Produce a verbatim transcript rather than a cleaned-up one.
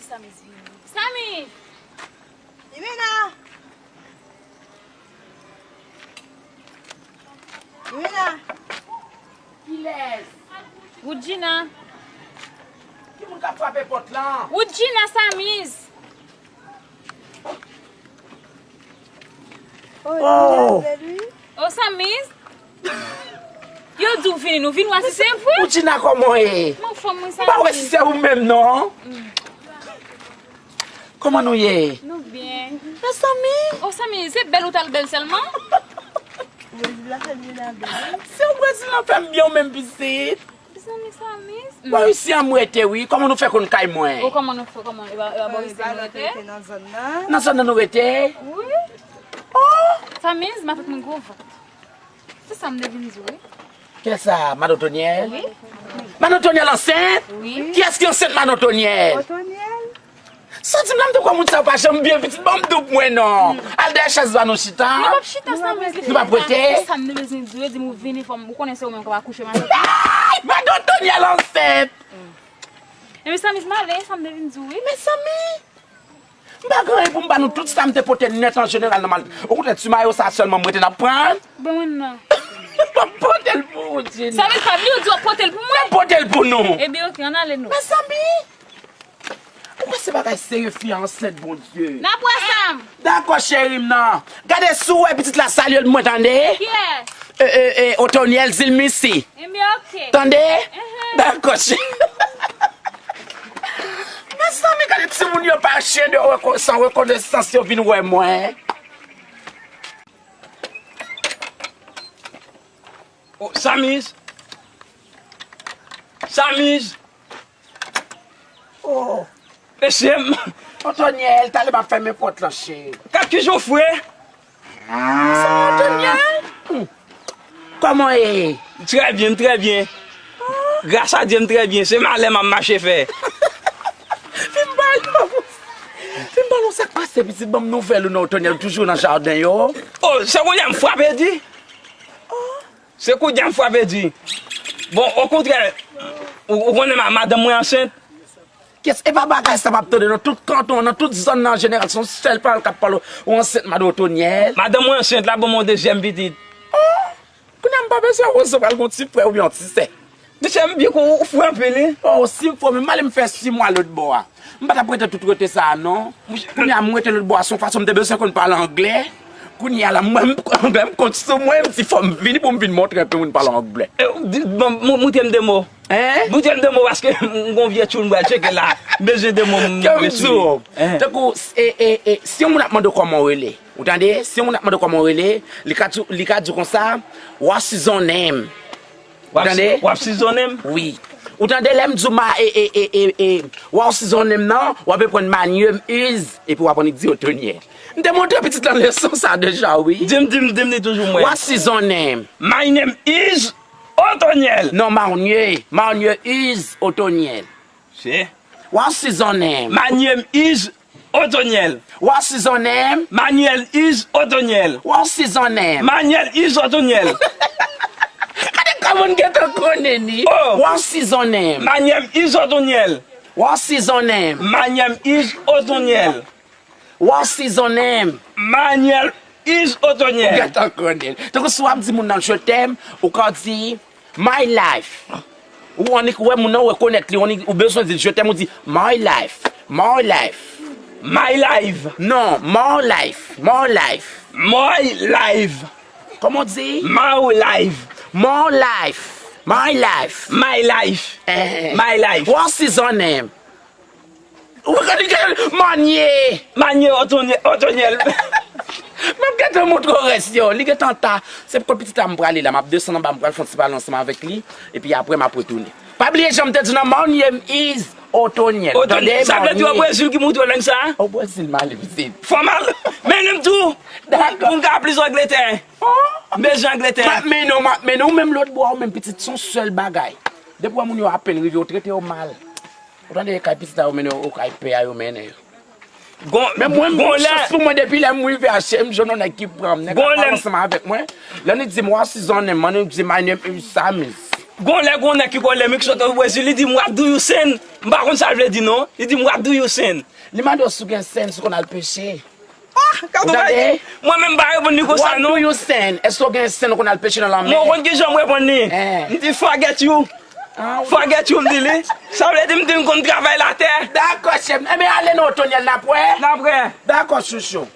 Sami! Sami! Imena! Imena! Kilès? Woodjina! Ki moun k ap frape pòt lan? Woodjina, Samiz! Oh! Oh, Samiz! Yo di w vini, nou vin wè si se vre. Woodjina, kòman w ye? M anfòm, wi, Samiz. M pa wè si se ou menm, non. Kòman nou ye? Nou byen. Mezanmi! Oh, Samiz, se bèl ou t al bèl sèlman? Brezil la fè m byen a bèl. Se w Brezil lan fè m byen ou menm pitit. Mezanmi, Samiz. Bò isi an m rete wi. Kòman nou fè konn kay mwen? Oh, kòman nou fè, kòman? E ba, e ba bò isi an nou rete? Nan zòn nan. Nan zòn nan nou rete? Wi. Oh! Samiz, matant mwen gwo vant. Se sa m te vin di w, wi. Kiyès sa? Madan Otonyèl? Wi. Madan Otonyèl ansent? Wi. Kiyès ki ansent Madan Otonyèl? Otonyèl. Sa di m la m te kwè moun sa yo pa janm byen pitit, ban m di w pou mwen non. Al dèyè chèz la nou chita. Nou p ap chita, Samiz. Nou p ap rete? Se sa m te bezwen di w, yo di m ou vini fò m, ou konnen se ou menm k ap akouche matant. Ay! Madan Otonyèl ansent! Ebyen, Samiz, m ale, sa m te vin di w, wi. Mezanmi! M pa gen anyen pou m ba nou tout sa m te pote nèt an jeneral nan mal. Okontrè, ti mayo sa sèlman m rete n ap pran. Ban mwen nan. M ap pote l pou ou, Djina. Sa vle di w ap pote l pou mwen? M ap pote l pou nou. Ebyen, oke, ann ale nou. Mezanmi! Ou kwè se bagay serye fi an ansent, Bondye? N ap wè sa. Dakò, cheri m nan. Gade si w wè pitit la, salye l pou mwen, tande? Kiyès? E, e, e, Otonyèl, di l mèsi. Ebyen, oke. Tande? Ehe. Dakò, cheri. Mezanmi, gade timoun yo pa chen de reko-, san rekonesans yo vin wè mwen. Oh, Samiz. Samiz. Oh. Mesye m. Otonyèl, talè m ap fèmen pòt lan, cheri. Gad kijan w fre. Sa Otonyèl? Hmm. Kòman w ye? Trè byen, m trè byen. Gras a Dye, m trè byen. Se malè m ap mache fè. Vin ba yo. Vin ba yo, sa k pase, pitit? Ban m nouvèl ou non, Otonyèl, ou toujou nan jaden yo? Oh, se kounye a m frape di. Oh. Se kounye a m frape di. Bon, okontrè, ou, ou konnen ma-, madanm mwen ansent. Kiyès, e pa bagay sa m ap tande nan tout kanton, nan tout zòn nan an jeneral, se yon sèl pawòl k ap pale, ou ansent, madan Otonyèl. Madanm mwen ansent, l ap ban mwen yon dezyèm pitit. Oh! Kounye a m pa bezwen wozo pral gon ti frè oubyen yon ti sè. Mesye, m byen kon ou fre anpil, wi. Oh, si m fre, men m ale m fè sis mwa lòt bò a. M pa t ap rete tout rete sa a, non. Kounye a, m rete lòt bò a, se yon fason m te bezwen konn pale anglè. Kounye a la, mwen, m, anglè m kont sou mwen, m di fò m vini pou m vin montre yon moun pale anglè. E, di, bon, mou-, moutre m de mo. Hein? Moutre m de mo, paske m gon vye tchoul m pral tcheke la. M bezwen de mo, m bezwen. Kè m di w. Hein? Tankou, e, e, e, si yon moun ap mande w kòman w rele, ou tande? Si yon moun ap mande w kòman w rele, li ka di, li ka di w konsa, "What's your name?" Ou tande? W ap sizonnen m? Wi. Ou tande lè m di w ma, e, e, e, e, e, w ap sizonnen m nan, w ap reprann my name is, epi w ap annik di Otonyèl. M te montre pitit lan leson sa deja, wi. Di m, di m, di m li toujou mwen. W ap sizonnen m. My name is Otonyèl. Non, my name, my name is Otonyèl. Se. W ap sizonnen m. My name is Otonyèl. W ap sizonnen m. My name is Otonyèl. W ap sizonnen m. My name is Otonyèl. Gade kòman m gentan konnen li. Oh. W ap sizonnen m. My name is Otonyèl. W ap sizonnen m. My name is Otonyèl. W ap sizonnen m. My name is Otonyèl. Ou gentan konnen l. Tankou si w ap di moun nan je t'aime, ou ka di, My life. Ou annik wè moun nan, ou rekonèt li, ou annik, ou bezwen di je t'aime, ou di my life, my life. My life. Non, my life, my life. My life. Kòman w di? My life. My life, my life. My life. Eh. My life. W ap sizonnen m. Ou ka di ke manye. Manye Otonyèl, Otonyèl. M ap gentan montre w rès yo. Li gentan ta. Se pou pitit la m prale la. M ap desann anba, m pral fè yon ti pale ansanm avèk li. Epi apre, m ap retounen. Pa bliye jan m te di nan, my name is Otonyèl. Otonyèl. Tande, sa vle di o Brezil ki montre w lang sa? O Brezil, m ale vizit. Fò m al. Mennen m tou. Dakò. Pou m ka plis Angletè. Oh. M bezwen Angletè. M ap mennen w, m ap mennen w, menm lòt bò a, ou menm pitit, se yon sèl bagay. Depi w wè moun yo apèn rive, ou trete yo mal. Ou tande kay pitit la yo mennen yo, ou kay pè a yo mennen yo. Gon, men mwen, gon lè, chans pou mwen, depi lè m rive a H M, m jwenn yon nèg ki pran m, nèg la pale ansanm avèk mwen. Lè li di m, "What's your name?" Mwen, li di, "My name is Samis." Gon lè gon nèg ki kole m, ki sot Brezil, li di m, "What do you send?" M pa konn sa l vle di non. Li di m, "What do you send?" Li mande w si w gen sèn, si w konn al peche. Ah, gad yon bagay. Mwen menm pa reponn li konsa non. What do you send? Èske w gen sèn ou konn al peche nan lanmè? Mwen konn ki jan m reponn li. M di, "Forget you." Ah, ou- Forget you, m di li. Sa vle di m di m konn travay latè. Dakò, chèf. Enben, ale non, Otonyèl, n ap wè. N ap wè. Dakò, chouchou.